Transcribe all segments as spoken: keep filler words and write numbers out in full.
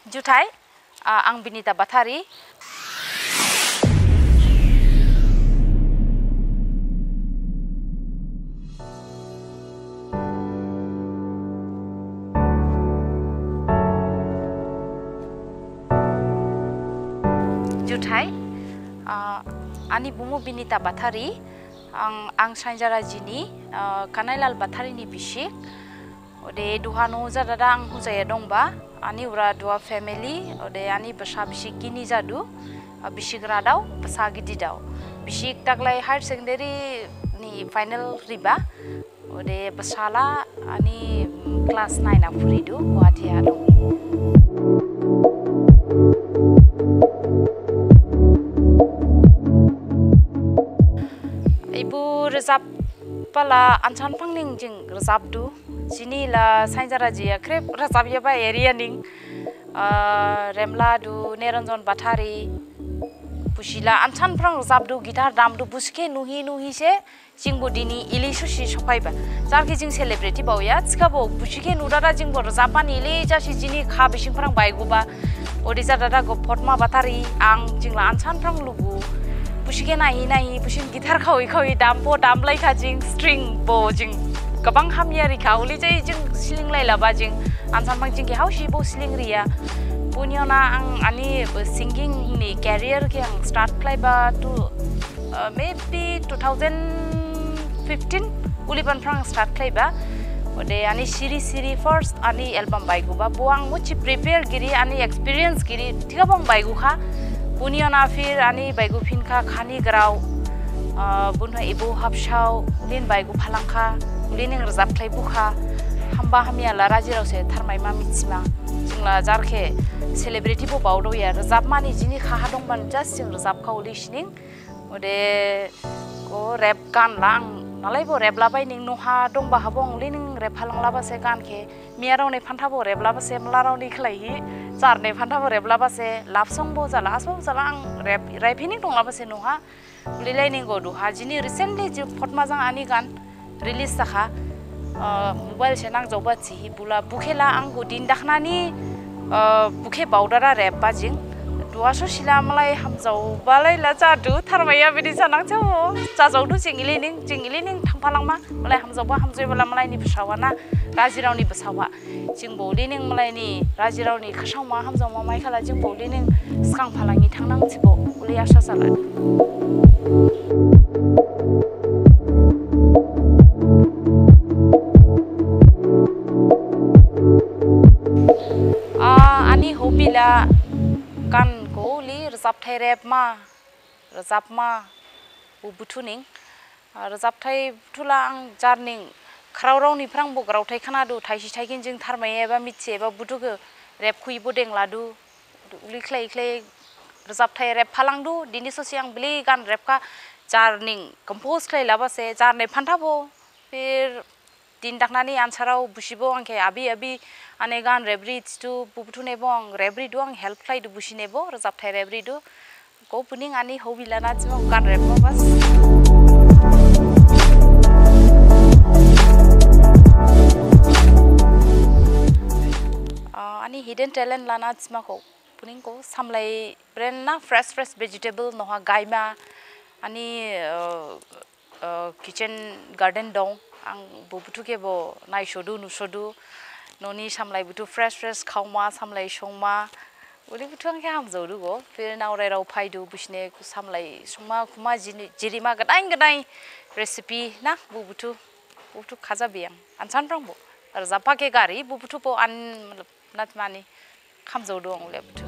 Juthai, ah, ang Binita Bathari. Juthai, ah, ani bumu Binita Bathari, ang, ang Sainjara jini, ah, Kanailal Bathari ni bisik. Ode duha noh jadada ang hujaya dongba, ani ura duha family, ode ani basa bisik gini jadu, ah, bisik radao, basa gididao. Bisik taglai higher secondary ni final riba, ode basala ani class nine a phuridu, Guwahati ha dong. Ibu rajab pala ansan phangning jing rajabdu. Jini la Sainjara jiya khrip rajab yaba area ning, ah, Remla du, Neranjan Bathari, busila ansan phrang rajabdu, guitar damdu, busi khe nuhi nuhi se, jingbo dini ili susi sophaiba. Jar khe jing celebrity baoya, thikhabo busi khe nudada jingbo rajabmani ili jasi jini kha bising phrang baiguba. Ode jadada go Potma Bathari, ang jingla ansan phrang lugu. Busi khe nahi nahi, busin guitar khawi khawi, dambo damlai kha jing, string bo jing. Gabang hamya rikha, uli jai jing sling lai laba jing. Ansan phrang jing khe hausi bo sling riya. Buni ona ang ani singing ni career khe ang start khlaiba tu, uh, maybe two thousand fifteen, uliban phrang start khlaiba. Ode ani siri siri first ani album baiguba. Bo ang musi prepare giri, ani experience giri, thikhabo ang baigukha. Buni ona phir ani baigu phinkha Khani Grao, ah, buni ibu Habsao, ulin baigu phalangkha, ulin ning rajab khlaibukha. Hamba hamya la rajirao se tharmaima mithima. Jingla jar khe celebrity bo baodoya, rajabmani jini khaha dongban just jing rajabkha uli sining. Ode go rap gan la ang nalaibo rap labai ning noha dongba habo ang uli ning rap phalang laba se gan khe. Miyarao ni phanthabo rap laba se, mlarao ni khlaihi. Jar ni phanthabo rap laba se, love song bo jala, asbo jala ang rap, rap hining dong laba se noha. Ulilai ning go duha, jini recently ji Potma jang ani gan release jakha. Ah, mobile se nangjaoba thihi bula, bukhe la ang go din dakhnani, ah, bukhe baodara rap ba jing. Duha sosila malai hamjaobalai la jadu, tharmaiya bidi janang chao. Jajaodu jing ili ning, jing ili ning thangphalangma, malai hamjaoba hamjaoba la malai ni basawa na, rajirao ni basawa. Jingbo uli ning malai ni rajirao ni khasaoma hamjaoma maikhala jingbo uli ning sgang phalangi thangnang thibo uli asa jala. Ah, ani hobby la gan go uli rajabthai rap ma, rajabma, bo buthu ning. Ah, rajabthai buthu la ang jarning khraorao ni phrang bo graothai khnadu, thaisi thaigin jing tharmai eba mithi eba buthu khe rap khuibo dengladu, uli khlai khlai rajabthai rap phalangdu, dini sosi ang bili gan rap kha jarning compose khlai laba se, jarni phanthabo, phir Din dakhnani ansarao busibo ang khe abi abi ane gan rebri thidu, bo buthu nebo ang rebridu, ang help khlaidu busi nebo, rajabthai rebridu. Ko buning ani hobby lana jima gan rebma bas. Ah, ani hidden talent lana jima ko buning ko samlai brand na fresh fresh vegetable noha gaima ani, ah, ah, kitchen garden dong, ang bo buthu khebo naisodu, nusodu, noni samlai buthu fresh fresh khaoma, samlai songma, uli buthu ang khe hamjaodu go, phir naorairao phaidu, busine samlai songma, khuma jini, jirima gdain gdain recipe na, bo buthu, bo buthu khajabi ang, ansan phrangbo, rajabpha khe gari, bo buthu bo an, matlab, Natmani khamjaodu ang ule buthu.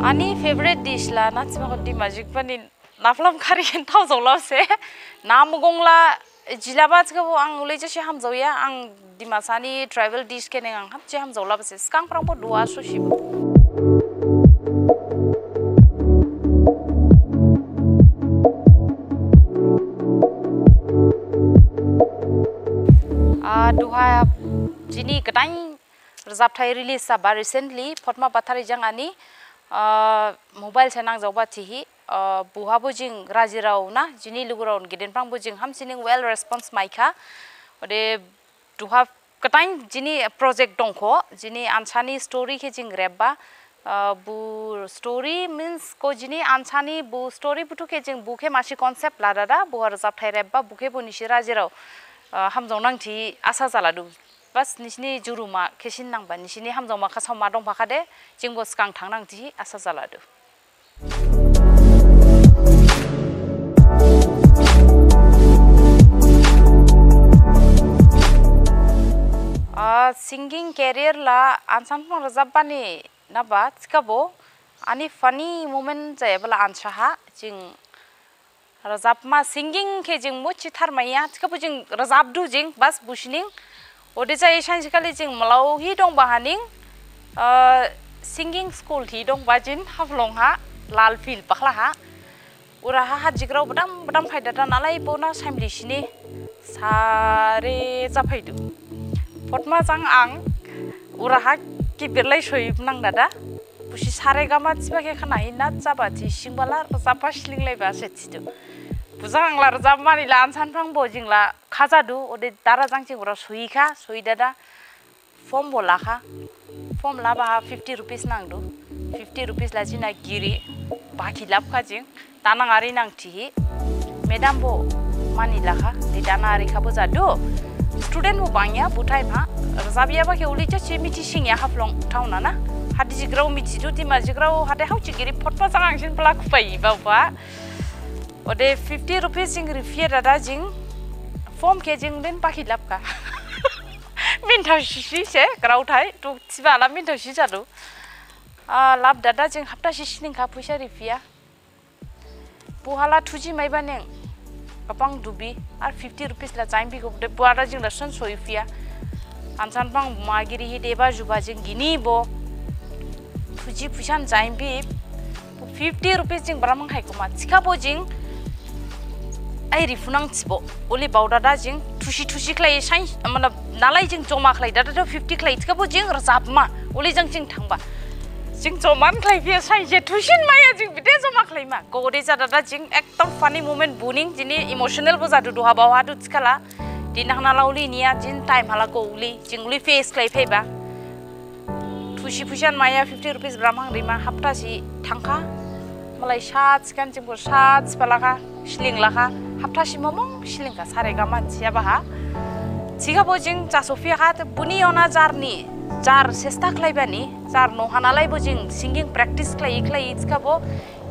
Ani favorite dish la natsima ko Dimajik pani naplam khari khen thaojaolabse. Namugong la jilaba thikhabo ang ule jasi hamjaoya, ang Dimasani tribal dish khe ning ang hamsi hamjaolabase, sgang phrangbo duha sosibo. Ah, duha jini gdain rajabthai release jaba recently, Potma Bathari jang ani, ah, mobile se nangjaoba thihi, ah, buhabo jing rajirao na, jini lugurao giden phrangbo jing hamsining well response maikha. Ode duha kataing jini project dongkho, jini ansani story khe jing rebba, ah, bu story means ko jini ansani bu story buthu khe jing bu khe masi concept ladada, buha rajabthai rebba, bu khe bo nisi rajirao, ah, hamjaonang thi asa jaladu. Bas nisini juruma khesin nangba, nisini hamjaoma khasaoma dongphakhade, jingbo sgang thangnang thi asa jaladu. Ah, singing career la ansan phang rajabbani naba thikhabo ani funny moment jayabala ansaha jing rajabma singing khe jing muchi tharmaiya thikhabo jing rajabdu jing bas busining. Ode jai sainsi khali jing malao hi dongba haning, ah, singing school hi dongba jin Haflong ha, Lal Field bakhla ha. Uraha hajigrao badam badam phaidada nalai bona saimli sini sare japhaidu. Photma jang ang uraha kibirlai soi nang dada. Busi sare gama thiba khe khana hina jaba thi singbala rajabba slinglaiba se thidu. Bujang angla rajabmani la ansan phrangbo jingla khajadu, ode dara jang jing ura soikha, soi dada. Form bo lakha. Form laba ha fifty rupees nangdu. Fifty rupees la jina giri. Baki labkha jing. Danang ari nang thihi. Madam bo mani lakha. Di dana ari khabo jadu. Student bo bangya, bu time ha. Rajabyaba khe uli jachi mithi singya Haflong town na na. Hadi jigrao mithidu, Dima jigrao hade hauchi giri photma jang angsin pala khupai ba ba. Ode fifty rupees jing riphiya dada jing. Form khe jing den baki labkha. Minthao sisi se, graothai, tu thiba la minthao si jadu. Ah, lab dada jing hapta sisi ningkha phuisa riphiya. Buhala thuji maiba neng. Gabang dubi, ar fifty rupees la jaimbi go, de buara jing la son soiphiya. Ansan phang magiri hi deba juba jing gini bo. Thuji phuisan jaimbi. Fifty rupees jing bramang hai koma. Thikhabo jing ai riphunang thibo. Uli baodada jing thusi thusi khlai sain, mana nalai jing joma khlai dada fifty khlai thikhabo jing rajabma. Uli jang jing thangba. Jing joman khlaiphiya sain je thusin maya jing bide joma khlaima. Gode jadada jing ekdom funny moment buning jini emotional bo jadu duha baoha du thikhala. Din dakhna la uli niya jin time hala ko uli jing uli face khlaiphaiba. Thusi phuisan maya fifty rupees bramang rima hapta si thangkha. Malai sat sikan jingbo sat sipalakha, slinglaha, hapta si momong slingkha sare gaman siyabaha. Thikhabo jing chasophiyakha, te buni ona jarni, jar sesta khlaibani, jar nohanalaibo jing singing practice khlai khlai thikhabo,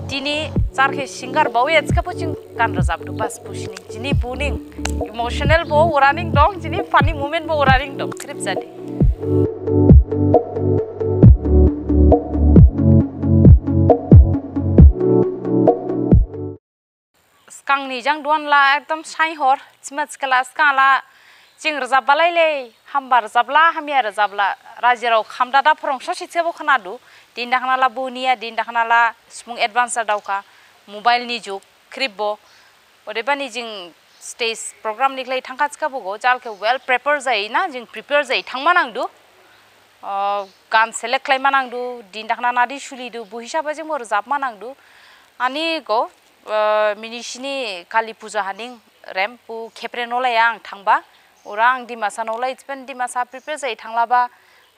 dini jar khe singer baoya thikhabo jing gan rajabdu bas busining. Jini buning, emotional bo uraning dong, jini funny moment bo uraning dong. Khrip jadi. Skangni jang duan la ekdom sainhor, sima thikhala skang la jing rajabbalai le, hamba rajabla, hamya rajabla, rajirao khamdada phorong sosi thikhabo khnadu, din dakhna la buniya, din dakhna la smung advance daokha, mobile ni jug, khrip bo, odebani jing stage program ni khlai thangkha thikhabo go, jal khe well prepare jai na, jing prepare jai thangma nangdu, ah, gan select khlaima nangdu, din dakhna nadi sulidu, bo hisaba jing bo rajabma nangdu, ani go, ah, minisini Kali Puja haning rem, bo khepre nolai ang thangba, ura ang Dimasa nolai, thiban Dimasa prepare jai thanglaba,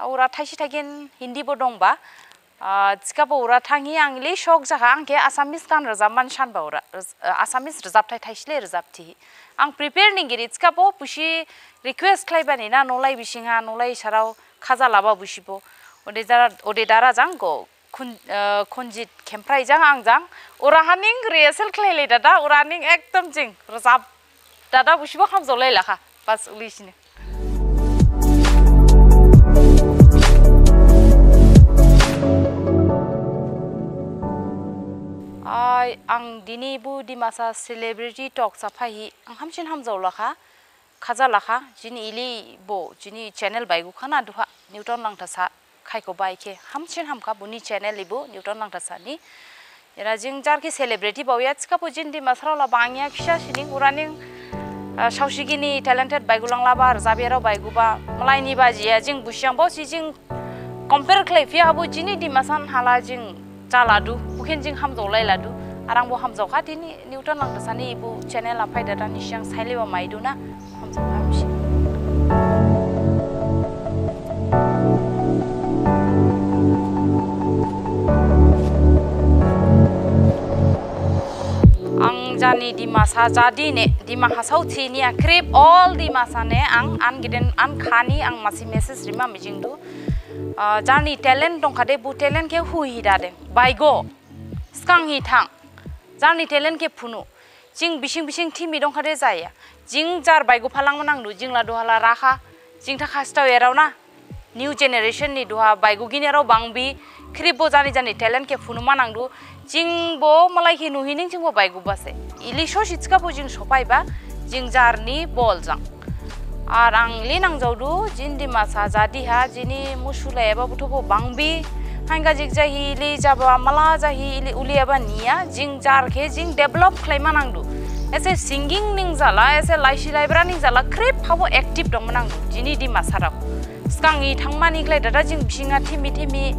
ura thaisi thaigin Hindi bo dongba, ah, thikhabo ura thanghi ang le shock jakha, ang khe Assamese gan rajabman sanba ura, raz-, ah, Assamese rajabthai thaisile rajabthi. Ang prepare ning giri thikhabo busi request khlaibani na nolai bisingha, nolai sarao khaja laba busibo. Ode dara, ode dara jang go, Khun-, eh, Khunjit Khemprai jang ang jang, ura haning rehearsal khlaile dada, ura ning ekdom jing rajab dada busibo khamjaolai lakha, bas uli sini. Ai, ang dini bo Dimasa Celebrity Talk saphaihi, ang hamsin hamjaolakha, khajalakha, jini ili bo, jini channel baigo khana duha, Newton Langthasa. Khaikho bai khe hamsin hamkha boni channel ibo Newton Langthasani. Era jing jar khe celebrity baoya thikhabo jin Dimasarao la bangya khisa sining uraning, ah, saosigini talented baigolanglaba, rajabiyarao baigoba, malaini bajiya jing busiyang baosi jing compare khlaiphiya habo jini Dimasan hala jing jaladu, bukhen jing hamjaolailadu. Ar angbo hamjaokha dini Newton Langthasa ni ebo channel ha phaidada nisi ang saileba maidu na. Hamjaokha hamsi. Ang jani Dimasa jadi ne, Dima Hasao thini a khrip all Dimasa ne ang an giden an khani ang masi message rima mijingdu. Ah, jani talent dongkhade bo talent khe huhi dade. Baigo. Sgang hi thang. Jani talent khe phunu. Jing bising bising thimi dongkhade jaya. Jing jar baigo phalangma nangdu, jing la duha la rakha. Jing tha khastao erao na. New generation ni duha baigo ginirao bangbi. Khrip bo jani jani talent khe phunuma nangdu. Jing bo malai khe nuhi ning jing bo baigo base. Ili sosi thikhabo jing sophaiba. Jing jarni bol jang. Ar ang ili nangjaodu, jini Dimasa jadi ha, jini musulai eba buthu bo bangbi, hainga jik jahi ili jaba mala jahi ili uli eba niya, jing jar khe jing develop khlaima nangdu. Ese singing ning jala, ese laisi laibra ning jala, khrip habo active dongma nangdu, jini Dimasarao. Sgang hi thangmani khlai dada jing bising ha thimi thimi,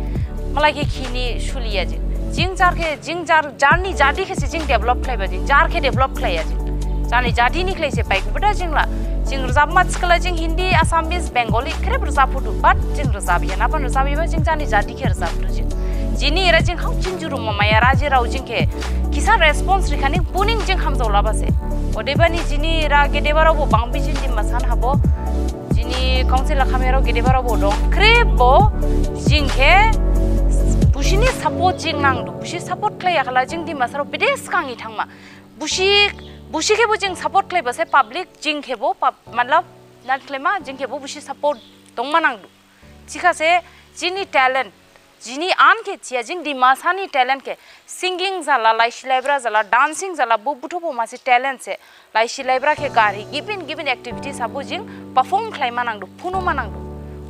malai khe khini suliya jing. Jing jar khe, jing jar, jarni jadi khe se jing develop khlaiba jing, jar khe develop khlaiya jing. Jani jadi ni khlai se baigo bada jing la. Jing rajabma thikhala jing Hindi, Assamese, Bengali, khrip rajabphudu, but jing rajabya, naban rajabya jing jani jadi khe rajabdu jing. Jini era jing hao jing juru mamaya rajirao jing khe. Kisa response rikhani buning jing hamjaolaba se. Odebani jini era gedebarao bo bangbi jini Dimasa habo. Jini council ha khamyarao gedebarao bo dong. Khrip bo jing khe busini support jing nangdu. Busi support khlaiya khala jing Dimasarao bede sgang hi thangma. Busi, busi khe bo jing support khlaiba se public jing khe bo pub-, matlab, nat khlaima jing khe bo busi support dongma nangdu. Thikhase jini talent, jini an khe thiya jing Dimasa ni talent khe singing jala, laisi laibra jala, dancing jala, bo buthu bo masi talent se. Laisi laibra khe garhi, gibin gibin activities habo jing perform khlaima nangdu, phunuma nangdu.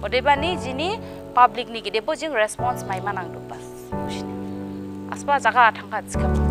Odebani jini public ni gede bo jing response maima nangdu bas. Asba jaga thangkha thikhabo.